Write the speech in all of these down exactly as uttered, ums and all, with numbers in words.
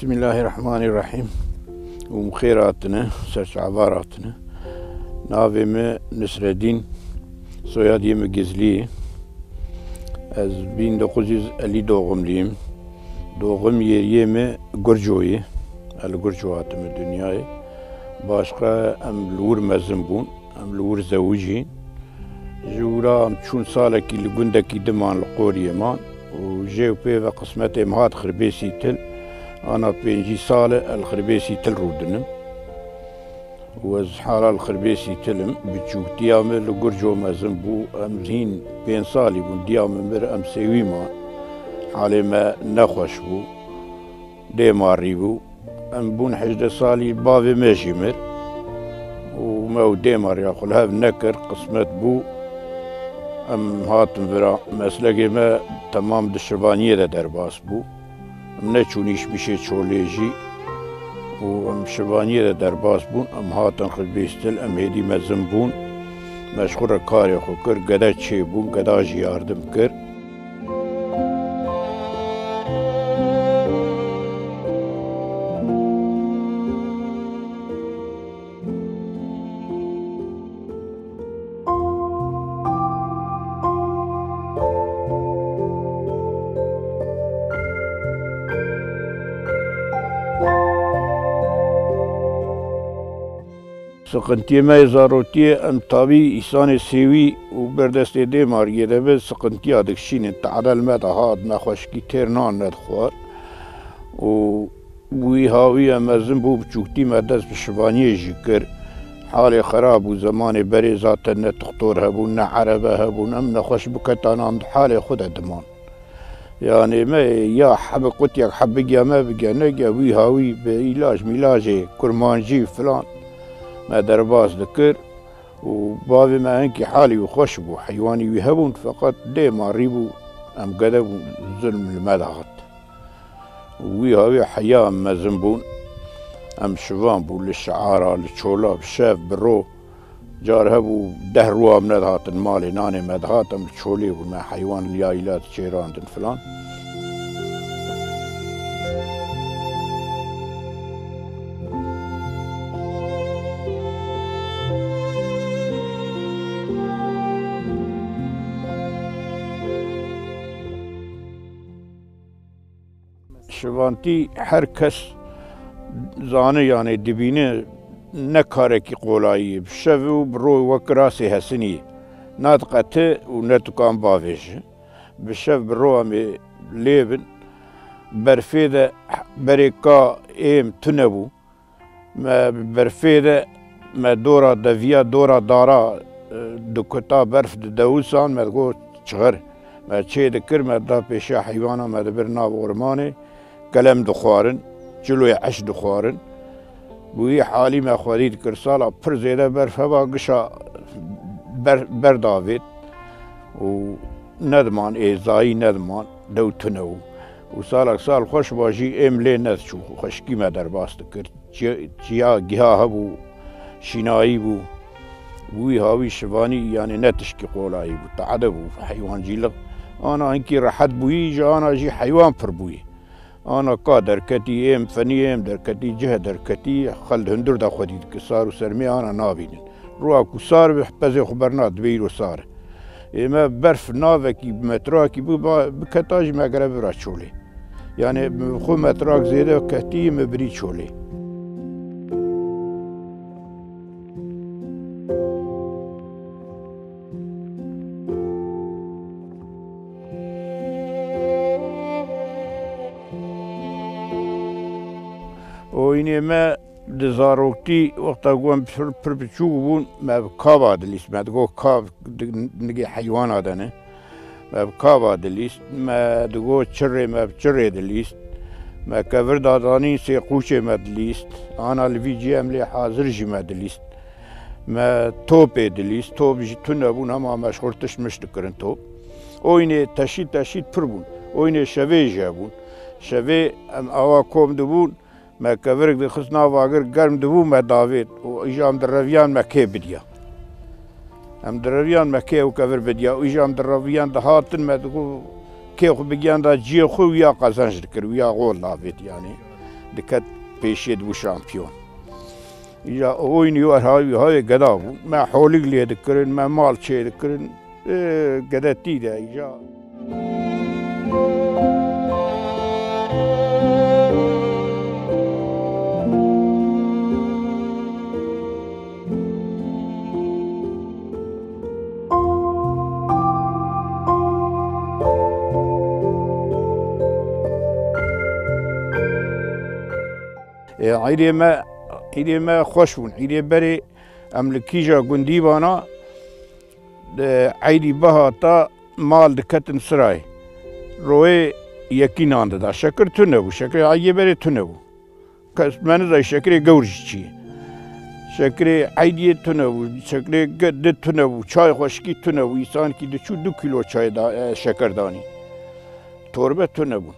Bismillahirrahmanirrahim. Û xêr hatine, ser çava hatine. Navê me Nisredîn, soyadiyê me Gizlî ye. Ez bin dokuz yüz elli doğumluyum. Doğum yeriyê me Gurco ye. Ez li Gurco hatime dinyayê. Başqa em li wir mezin bûn. Em li wir zewicîn. Ji wira em çûn salekî li gundekî diman li qoriyê man û jê û pê ve qismetê em hat Xirbêsî Til. Ana pêncî sal e ez li Xirbêsî Til rûdinim. Û ez hala li Xirbêsî Til im. Biçûktiya me li Gurco mezin bû. Em hîn pênc salî bûn. Diya min mir, em sêwî man. Halê me nexweş bû. Dêmarî bû. Em bûn hejdeh salî, bavê me jî mir. Û me û dêmariya xwe li hev nekir, qismet bû. Em hatin vira, meslekê me temam di şivaniyê de derbas bû. Em neçûn îşmişê çolê jî. Û em şivaniyê de derbas bûn, em hatin Xirbêsî Til, em hêdî mezin bûn. Me ji xwe re karê xwe kir, gede çêbûn, geda jî yardim kir. Siqintiyê me yê zarokiyê, em tavî îsanê sêwî û berdestê dêmariyê de be, siqintiya dikişînin. Te'de li me de hat, nexweşikî têr nan nedixwar. Û wî hawî em mezin bû, biçûktî me dest bi şivaniyê jî kir. Halê xerab bû, zemanê berê zaten ne toxtor hebûn, ne erebe hebûn. Em nexweş biketanan di halê xwe de diman. Yanê me ya hebe qutyek heb bigiya me bigiya negiya, wî hawî bi îlac mîlacê kurmancî filan me derbas dikir û bavê me hinkî halî wî xweş bû. Heywanî wî hebûn, feqet dêmarî bû, em gede bûn, zulm li me dihat. Û wî hawî heya em mezin bûn, em şivan bû li şiara, li çola, bi şev, bi ro. Car hebû deh rû em nedihatin malê, nanê me dihat, em li çolê bûn, me heywan li ya îla diçêrandin filan. Şivantî her kes zane, yanê dibîne ne karekî qolayî ye. Bi şev û bi ro wek kirasê hesinî ye. Nadiqete û ne tu kan bavêje. Bi şev bi ro em ê lê bin. Berfê de berê ka êm tune bû. Me bi berfê de, me dora deviya, dora dara, e, dikuta berf didewisan, me digot çixir. Me çê dikir, me da pêşiya heywana, me dibir nav ormanê, kelem dixwarin, çiloyê eş dixwarin. Bi wî halî me xwedî dikir. Sala pir zêde berf heba gişa ber-, berdavêt û nediman, ê zayî nediman, dew tune bû. Û salek sal xweş ba jî êm lê nediçû, xweşikî me derbas dikir. Çi-, çiya giha hebû, şînayî bû. Wî hawî şivanî, yanê ne tişkî qolayî bû, te'de bû, heywancîlik. Ana hinkî rehet bûyî, ji ana jî heywan pir bûyî. Ana ka derketî, êm fenî, êm derketî, cih derketî, xel di hundir de xwedî dike, sar û sermê ana nabînin. Roja ku sar be, pezê xwe berna dibe îro sar e. Ê me berf navekî, metrakî bû, ba-, biketa jî me gere bira çolê. Yanê xwe metrak zêde ketî, me birî çolê. Oyunê me di zaroktî, wexta ku em pir, pir biçûk bûn, me bi kava dilîst, me digot kav di-, nigê heywana de ne. Me bi kava dilîst, me digot çirê, me bi çirê dilîst. Me kevir dadanîn sê qûçê me dilîst. Ana li vî cî em lê hazir jî me dilîst. Me topê dilîst, top jî tune bûn, hema me ji xwe tişt mişt dikirin top. Oynê teşît teşît pir bûn. Oynê şevê jî hebûn. Şevê em awa kom dibûn, me kevirek dixist nav agir, germ dibû, me davêt û îja em direviyan me kê bidiya. Em direviyan me kê û kevir bidiya û îja em direviyan dihatin, me digot kê xwe bigiyan da ciyê xwe, wiya qezenc dikir, wiya gol davêt yanî. Diket pêşiyê dibû şampiyon. Îja oyunî wer havî havê geda bû. Me holîk lê dikirin, me mal çê dikirin. Ê, gedetî de îja. Ê, eydê me, eydê me xweş bûn. Eydê berê em li kîja gundî vana, e, eydî bihata mal diketin sirayê. Royê yekî nan dida. Şekir tune bû. Şekirê eydê berê tune bû. Kes me nizay şekirê gewr jî çi ye. Şekirê eydiyê tune bû, şekirê ge-, di tune bû, çay xweşikî tune bû. Însankî diçû du kîlo çay da, e, şeker danî. Torbe tune bûn.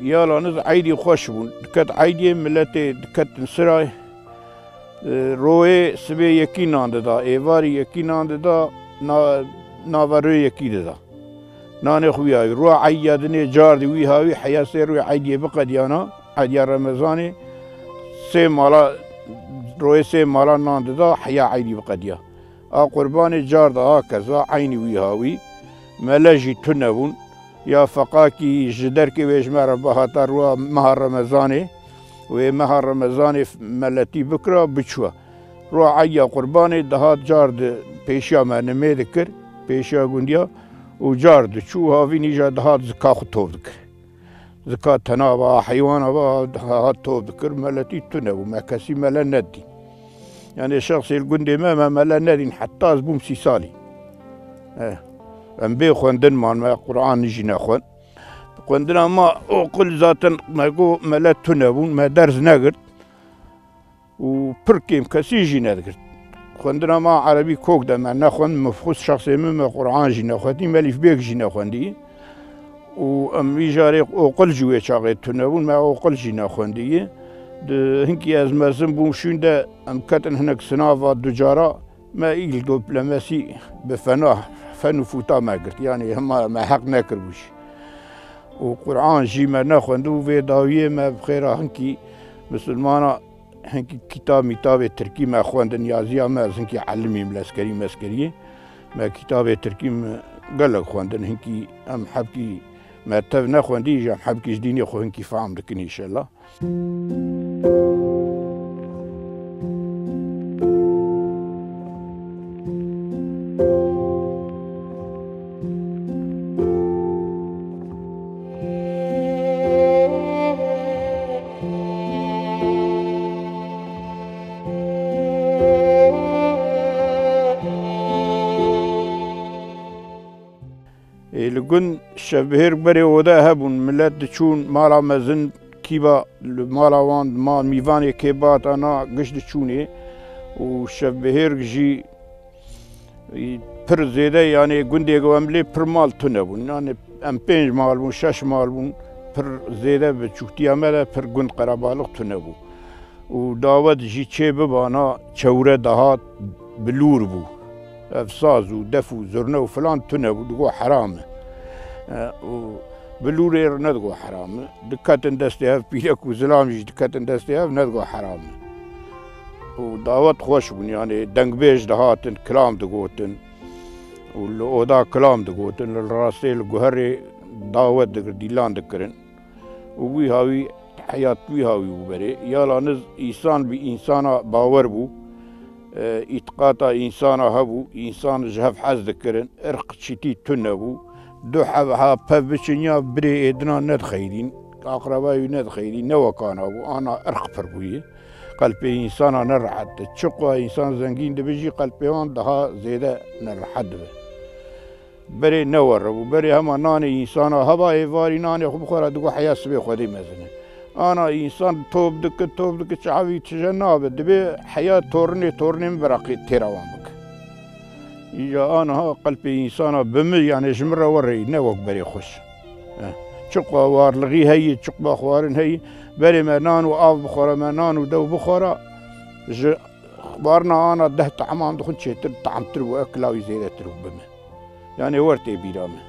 Yalaniz eydî xweş bûn. Diket eydiyê miletê diketin sirayê. E, royê sibê yekî nan dida, êvarî yekî nan dida, na-, naverê yekî dida. Nanê xwe wî hawî. Ruha eydiya dinê cardî wî hawî, heya sê rûyê eydiyê biqediyana, eydiya Remezanê sê mala, royê sê mala nan dida, heya eydî biqediya. A qurbanê carda a keza eynî wî hawî. Mele jî tune bûn. Ya feqakî ji derkê wê ji me re bihata ruha meha Remezanê, wê meha Remezanê meletî bikira, biçûa. Ruha eydiya qurbanê dihat car di pêşiya me nimê dikir, pêşiya gundiya û car diçû, havîn îja dihat zika xwe top dikir. Zika tena va, heywana va, dihat top dikir, meletî tune bû, me kesî mele nedî. Yanê şexsê li gundê me, me mele nedîn, heta ez bûm sî salî. Eh, em bê xwendin man, me Quran jî nexwend. Xwendina ma oqil zaten me got mele tune bûn, me derz negirt. Û pir kêm kesî jî nedigirt. Xwendina ma erebî kok de me nexwend, mifxus şexsê min me Quran jî nexwendî, me lîfbêk jî nexwendî. Û em vî jarê oqil jî wê çaxê tune bûn, me oqil jî nexwendî. Di hinkî ez mezin bûm şûn de em ketin hinek sinava du cara, me îl doplemesî bi fena, fen û fûta me girt. Yanî hema me heq nekiribû jî. Û Quran jî me nexwendibû, vê dawiyê me bi xêra hinkî misilmana Hinkî kitab mîtabê tirkî me xwendin, yaziya me, ez hinkî elimîm, leskerî meskeriyê. Me kitabê tirkî me gelek xwendin, hinkî em hebkî me tev nexwendî jî em hebkî ji dînê xwe hinkî fehm dikin înşellah. Ê, li gund şevbihêr berê oda hebûn, milet diçûn mala mezin, kîba li mala wan, mal mîvanê kê bihata na giş diçûnê û şevbihêr jî pir zêde, yanê gundê ku em lê pir mal tune bûn. Yanê em pênc mal bûn, şeş mal bûn, pir zêde bi çûktiya me de pir gund qerebalix tune bû. Û dawet jî çê bibana çewre dihat bilûr bû. Ev saz û def û zurne û filan tune bû, digo heram e. E, û bilûrê re nedigo heram e. Diketin destê hev, pîrek û zilam jî diketin destê hev, nedigo heram e. Û dawet xweş bûn, yanê dengbêj dihatin, kilam digotin. Û li oda kilam digotin, li rastê li guherê dawet digir, dîlan dikirin. Û wî hawî heyat wî hawî bû berê. Yalaniz însan bi însana bawer bû. E, îtiqata însana hebû, însan ji hev hez dikirin, irq çîtî tune bû. Du hev ha pev biçin ya birê êdina nedixeyrîn, aqreba wî nedixeyrîn, ne wekana bû, ana irq pir bûye. Qelpê însana ne rehet e. Çiqwa însan zengîn dibe jî qelpê wan daha zêde nerehet dibe. Berê ne were bû. Berê hema nanê însana heba êvarî nanê xwe bixwara digo heya sibê Xwedê mezin e. Ana însan top dike, top dike, çavî tije nabe. Dibe heya torinê, torinê min bereqê têra wan bike. Îja aniha qelpê însana bi min, yanê ji min re were ne wek berê xweş. Eh, çiqwa warlixî heye, çiqwa xwarin heye. Berê me nan û av bixwara, me nan û dew bixwara, ji xwarina ana deh tahman dixwin çêtir, tahmtir bû, ew kilawî zêdetir bû bi me. Yanê wer tê bîra me.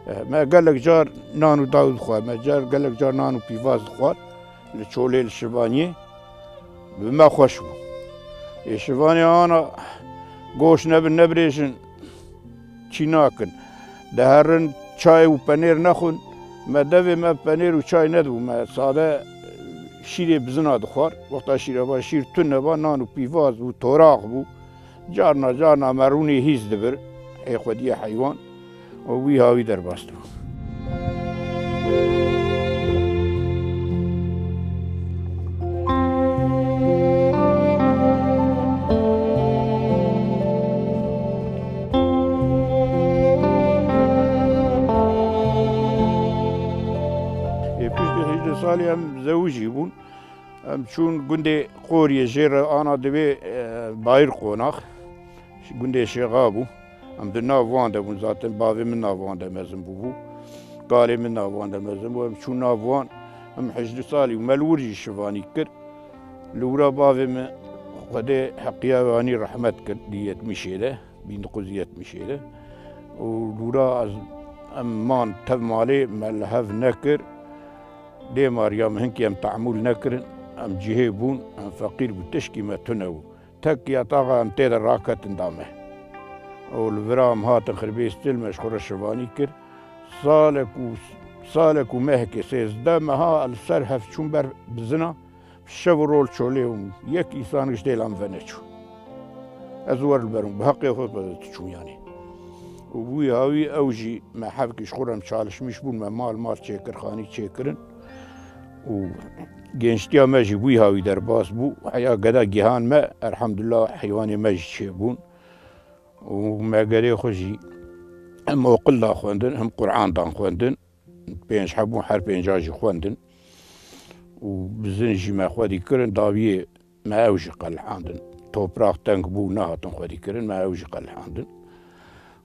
Eh, me gelek car nan û daw dixwar, me car, gelek car nan û pîvaz dixwar. li Çolê, li Şivaniyê, bi me xweş bû. Ê Şivanê ana goş nebin, nebirêjin, çî nakin. Diherin çay û penêr nexwin. Me devê me penêr û çay nedibû. Me sade şîrê bizina dixwar. Wexta şîre ba, şîr tune ba, nan û pîvaz bû, toraq bû. Carna carna me rûnê hîs dibir, ê xwediyê heywan û wî hawî derbas dibû. Ê piştî hejdeh salî em zewijî bûn. Em çûn gundê Qoriyê, jê re ana divê, e, Bayir Qonax. Gundê Şêxa bû. Em di nav wan de bûn zaten. Bavê min nav wan de mezin bûbû. Kalê min nav wan de mezin bû. Em çûn nav wan. Em hejdeh salî û me li wir jî şivanî kir. Li wira bavê min Xwedê heqiya wanî rehmet kir di yetmişê de, bin dokuz yüz yetmişê de. Û li wira ez, em man tev malê, me li hev nekir. Dêmariya me hinkî em tehamûl nekirin, em cihê bûn, em feqîr bû, tişkî me tune bû. Tek ya taxa em tê de raketin da me. Û li vira em hatin Xirbêstil, me ji xwe re şivanî kir. Salek û, salek û mehekê sêzdeh meha li ser hev çûn ber bizina, şev û rol çolê û yek îsan ji dêla min veneçû. Ez wer li ber hûn, bi heqê xwe diçûm yanî. Û bûyî hawî ew jî me hevkî ji xwe re em çalişmîş bûn, me mal mal çêkir, xanî çêkirin. Û gençtiya me jî bûyî hawî derbas bû. Heya geda gihan me, elhamdulillah, heywanê me jî çêbûn. Û me gerê xwe jî hem oqil da xwendin, hem Quran dan xwendin. Pênc heb bûn, her pênca jî xwendin. Û bizin jî me xwedî kirin, dawiyê me ew jî qelihandin. Topraq teng bû, nehatin xwedî kirin, me ew jî qelihandin.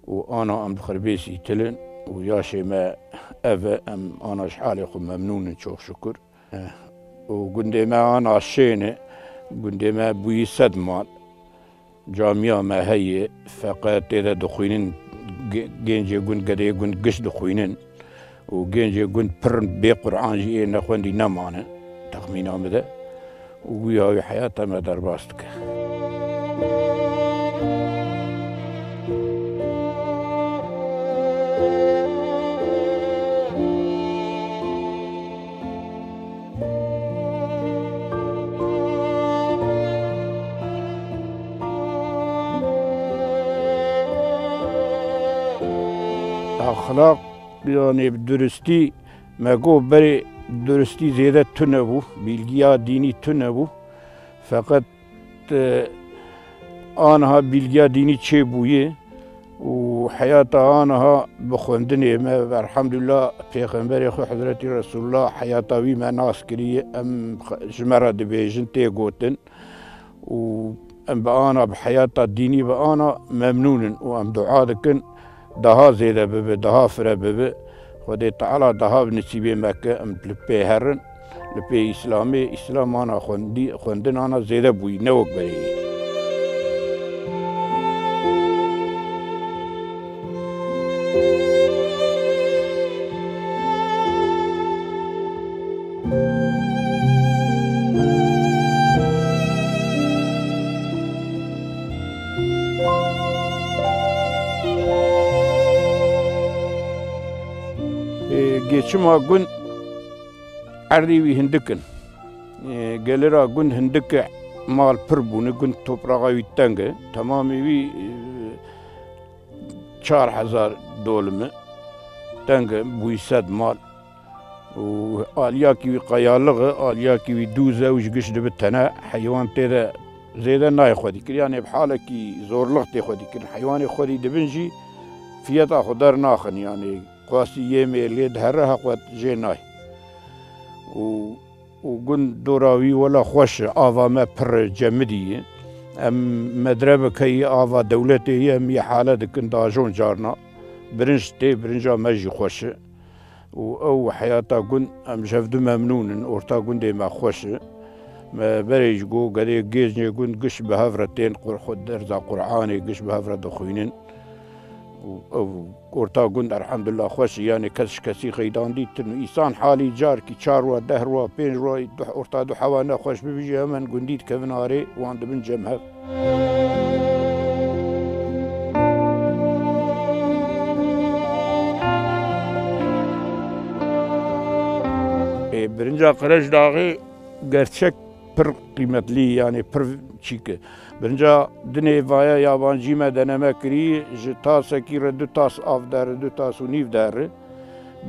Û ana em di Xirbêsî tilin û yaşê me ev e, em ana ji halê xwe memnûn in, çok şükür. Û gundê me ana şên e, gundê me bûyî sed mal. Camiya me heye, feqet tê de dixwînin, ge-, gencê gund, gedeyê gund giş dixwînin û gencê gund pir bê Quran jî ê nexwendî nemane, texmîna min de. Û wî hawî heyata me derbas dike. Exlaq, yanî bi duristî, me got berê duristî zêde tune bû, bîlgiya dînî tune bû. Feqet, e, aniha bîlgiya dînî çêbûye û heyata aniha bi xwendinê me, elhamdulillah, Pêxemberê xwe Hezretî Resulullah heyata wî me nas kiriye, em ji me re dibêjin, tê gotin. Û em bi ana, bi heyata dînî bi ana memnûn in û em dua dikin, daha zêde bibe, daha fire bibe. Xwedê Teala daha bi nisîbê me ke em li pê herin, li pê Îslamê, Îslam ana xwendî-, xwendin ana zêde bûyî, ne wek berê ye. Ê, geçima gund erdê wî hindik in. Ê, gelira gund hindik e, mal pir bûne, gund topraxa wî teng e. Temamê wî, ê, çar hezar dolim e. Teng e, bûyî sed mal. Û aliyakî wî qayalix e, aliyakî wî dûz e û ji giş dibe tene. Heywan tê de zêde nayê xwedî kir. Yanê bi halekî zorlix tê xwedî kirin. Heywanê xwedî dibin jî fiyeta xwe dernaxin. Yanê qasî yê mêlê dihere heqwet jê nayê. Û û gund dora wî wela xweş e, ava me pir e, cemidî ye. Em medrebek heye, ava dewletê ye, em yê hale dikin, dajon carna. Birinc tê, birinca me jî xweş e. Û ew heyata gund, em ji hevdu memnûn in, orta gundê me xweş e. Me berê jî got, gedê gencê gund giş bi hev re tên, qur-, xwe derza Qur'anê giş bi hev re dixwînin. Û ew orta gund elhamdulillah xweş e, yanê kes ji kesî qeydan dîtin û îsan halî carkî çar rûa, deh rûa, pênc rûa du, orta du hewa nexweş bibîje, hemen gundî dikevin arê, wan dibin cem hev. Ê, birinca Qerejdaxê gerçek pir qîmetlî, yanî pir çîk e. Birinca dinê vaya yabancî me deneme kirî, ji tasekî re du tas av der, du tas û nîv der.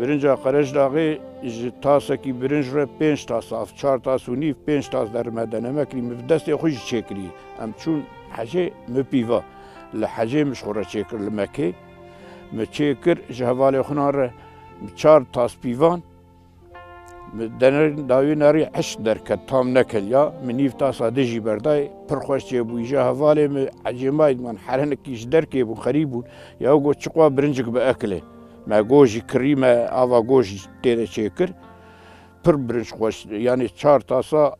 Birinca Qerejdaxê ji tasekî birinc re pênc tas av, çar tas û nîv, pênc tas der me deneme kirî. Min bi destê xwe jî çêkirî. Em çûn hecê, min pîva. Li hecê min ji xwe re çêkir li Mekê. Min çêkir ji hevalê xwe re çar tas pîvan. Min dener dawî nerî eşq derket, tam nekeliya. Min nîv tasa dijî berdayê, pir xweş çêbû. Îja hevalê min ecêmayî diman, herenekî ji derkê bûn, xerîb bûn. Ya got, çiqwa birincik bi ekilê. Me gojî kirî, me ava gojî tê de çêkir. Pir birinc xweş, yanî çar tasa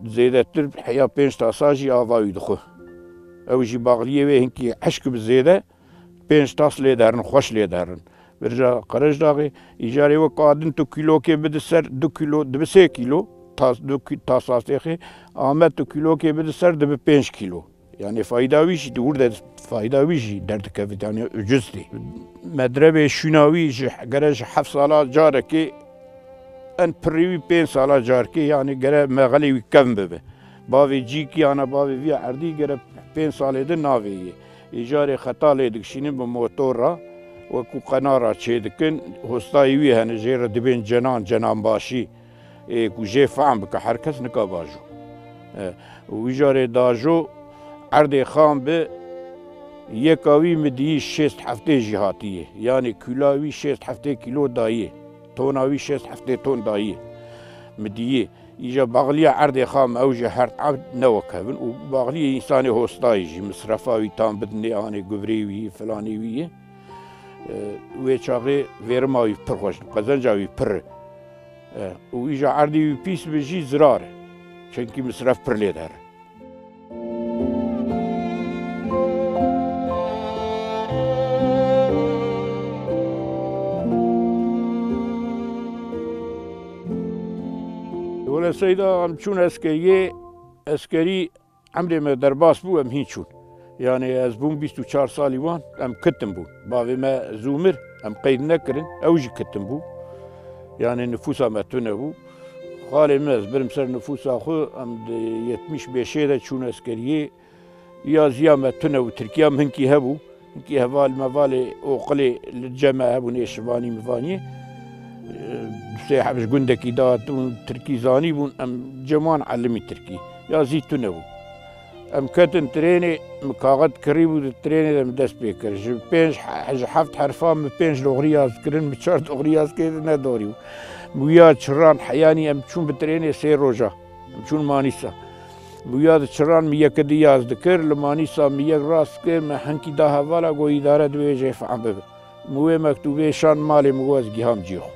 zêdetir heya pênc tasa jî ava wî dixwe. Ew jî baxliyê wê hinkî eşk bi zêde. Pênc tas lê derin, xweş lê derin. Birca Qerejdaxê, îcarê wek adin tu kîlokê bidi ser du kîlo, dibi sê kîlo, tas, du kî-, tas astêxê, Amed tu kîlokê bidi ser dibi pênc kîlo. Yanî fayda wî jî, di wir de fayda wî jî derdikevit, yanî ucuz tê. Me direbê şûna wî ji, gere ji heft sala carekê en pirrî wî pênc sala carkê, yanî gere mexelê wî kevn bibe. Bavê cîkî yana bavê vî erdî gere pênc salê din navê yê. Îcarê xeta lê dikişînin bi motor re, wekû qenara çêdikin, hostayî wî hene, jê re dibên cenan, cenan başî. Ê ku jê fehm bike, her kes nika bajo. E, û îcarê dajo erdê xam bi, yeka wî mi diyî şêst heftê jî hatiye. Yanî kula wî şêst heftê kîlo dayê. Tona wî şêst heftê ton dayê. Mi diyê. Îja baxliya erdê xam ew ji her tab ne wek hev in û baxliyê însanê hostayî jî misrefa wî tam bidinê anê guvrê wî, filanê wî yê. E, wê çaxê vêrima wî pir xweş, qezenca wî pir e. E, û îja erdê wî pîs bi jî zirar e. Çimkî misref pir lê der. Wele Seyda, em çûn eskeriyê, eskerî emrê me derbas bû, em hîn çûn. Yanî ez bûm bîst û çar salî wan, em kitin bûn. Bavê me zû mir, em qeyd nekirin, ew jî kitin bû. Yanî nifûsa me tune bû. Xalê min, ez birim ser nifûsa xwe, em di yetmiş beşê de çûn eskeriyê. Ya ziya me tune bû, Tirkiya min hinkî hebû. Hinkî heval mevalê oqilê li cem me hebûn, ê şivanî mivaniyê. Du sê heb ji gundekî dihatin, Tirkî zanîbûn, em cem wan elimî Tirkî. Ya zî tune bû. Em ketin trênê, min kaxit kirî bû di trênê de min dest pê kir. Ji pênc, ji heft herfan min pênc doxrî yaz kirin, min çar doxrî yaz kir, ne dorî bû. Min wiya çiran heyanî, em çûn bi trênê sê roja. Em çûn Manîsa. Min wiya di çiran min yek di yaz dikir, li Manîsa min yek rast kir, min hinkî da hevala, got, îdare divê jê fehm bibe. Min wê mektûbê şand malê, min got, ez giham cihê xwe.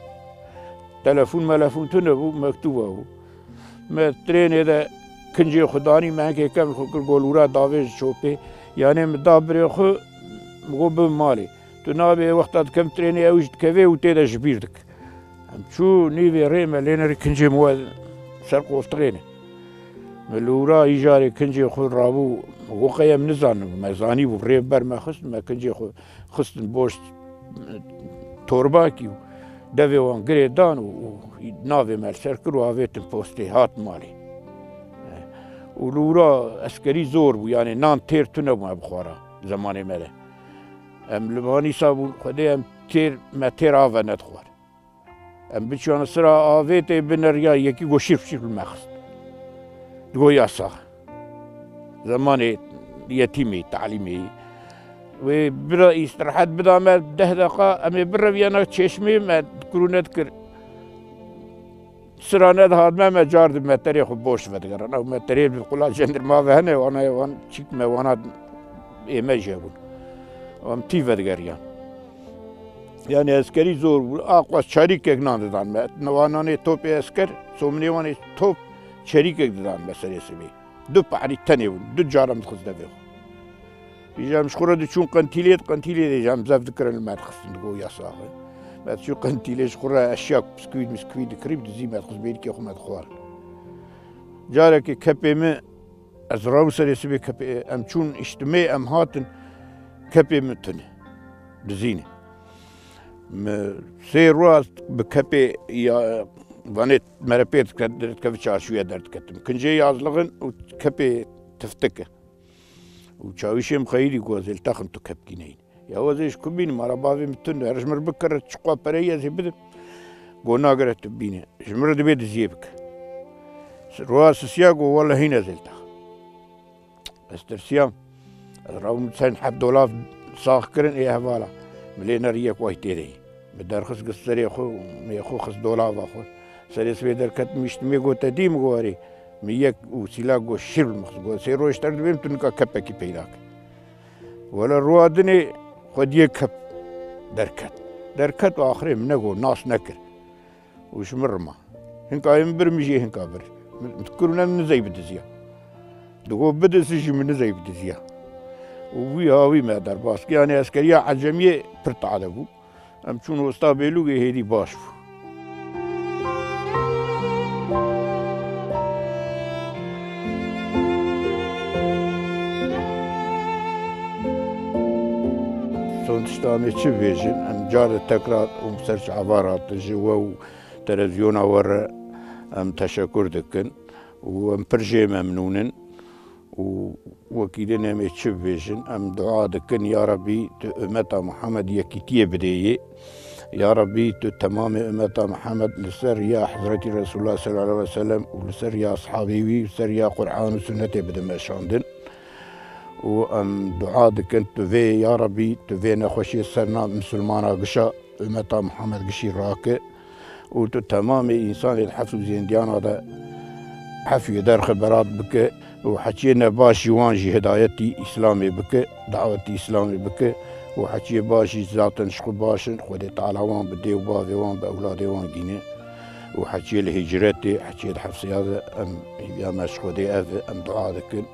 Telefon melefon tune bû, mektûba bû. Me trênê de kincê xwe danî, me hinkê kevn xwe kir, got, lûra davêje çopê. Yanê min da birê xwe, min got, bibe malê. Tu nabê wexta dikem trênê ew jî dikeve û tê de ji bîr dik. Em çû nîvê rê me lê nerî kincê min we ser qoltiqê ne. Me li wira îjarê kincê xwe rabû, me got qey em nizanin, me zanîbû rê ber me xist, me kincê xwe xistin boş torbakî û devê wan girê dan û, û navê me li ser kir û avêtin postê, hat malê. Û li wira eskerî zor bû, yanê nan têr tune bû me bixwara zemanê me de. Em li Manîsa bûn, Xwedê em têr, me têr ave nedixwar. Em biçûyane sira avê tê bineriya yekî got şîrf şîrf li me xist. Digot yasax. Zemanê yetîmê, talîmê. Wê bira îstirahet bida me deh deqa, em ê bireviyana çeşmê me dikur û nedikir. Sira nedihat me, me car di meterê xwe boş vedigerin. Ew meterê bi qula cendirma ve hene, wana wan çîk me wana ê me jê bûn. Em tî vedigeriyan. Yanî eskerî zor bû. Aqwas çarîkek nan didan me. Wan nanê topê esker, sominê wan ê top çerîkek didan me serê sibê. Du pahrî tenê bûn. Du caran dixist devê xwe. Îja em ji xwe re diçûn qentîlê, di qentîlê de jî em zev dikirin, li me dixistin, digot yasax e. Me diçû qentîlê ji xwe re eşya, biskûît miskûît dikirî, bi dizî me dixist bêrikê xwe me dixwar. Carekê kepê min, ez rabû serê sibê kepê, em çûn îştimê, em hatin, kepê min tune, dizîne. Min sê roj bi kepê ya vanê mere pê dike-, derdikeve çarşûye derdiketim. Kincê yazlixin û kepê tiftik e. Û çawîşê min xeyîdî got, "Zêltaxin tu kepkî neyîn." Ya wezê ji ku bînim, ara bavê min tund e. Her ji min re bikire, çiqa pereyî ez ê bidim. Got, "Nagire tu bîne. Ji min re dibê diziyê bike." Roya sisiya got, "Wele hîne Zêltax." Ez tirsiyam. Ez rabûm çend heb dolab sax kirin, ê hevala. Min lê nerî yek way tê de yî. Min derxist, gist serê xwe, mê xwe xist dolaba xwe. Serê sibê derketim, îştimê got, "Te dî?" Min got, "Erê." Min yek û sîla got, "Şîr." Min xist got, "Sê roj ter dibêm, tu nika kepekî peyda ke." Wele roya dinê xwediyê kep derket. Derket û axirê min negot, nas nekir. Û ji min re ma. Hinka yê min bir, min jê hinka bir. Min dikir û ne min nizey bidiziya. Digot bidizi jî min nizey bidiziya. Û wî ha wî me derbas kir. Yanî eskeriya ecemiyê pir tade bû. Em çûn hosta Bêlûgê, hêdî baş bû. Son tişta em ê çi bêjin? Em carê tekrar û ser çava hatin ji we û televizyona we re em teşekur dikin û em pir jê memnûn in. Û wekî din em ê çi bibêjin? Em dua dikin, ya Rebî, tu ummeta Muhammed yekîtiyê bidê yê. Ya Rebî, tu temamê ummeta Muhammed li ser riya Hezretî Resulullah sallallahu aleyhi ve sellem û li ser riya ashabê wî, li ser riya Qur'an û Sunnetê bide meşandin. Û em dua dikin, tu vê, ya Rebî, tu vê nexweşiyê ser nav misilmana gişa ummeta Muhammed gişî rake û tu temamê însanê di heft û zêndiyana de hefiyê derxe berat bike û heçiyê nebaş jî wan jî hidayetî Îslamê bike, dawetî Îslamê bike û heçiyê baş jî zaten ji xwe baş in, Xwedê Teala wan bi dê û bavê wan, bi ewladê wan gîne û heçiyê li hicretê, heçiyê di hefsiya de em hêviya me ji Xwedê ev e, em dua dikin.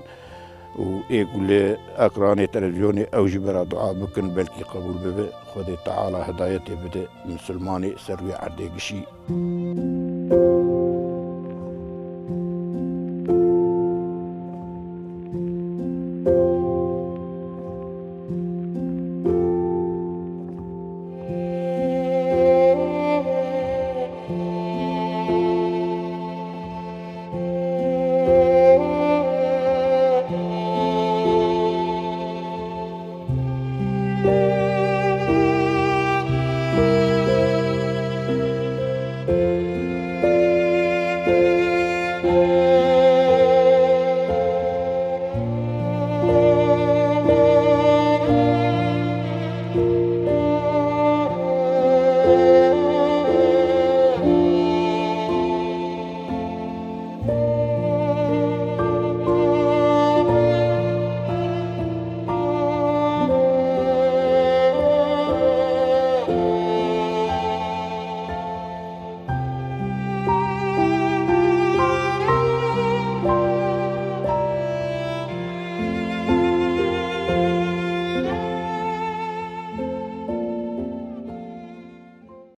Û ê ku li ekranê televizyonê ew jî bera dua bikin, belkî qebûl bibe. Xwedê Teala hidayetê bide misilmanê ser wê erdê gişî.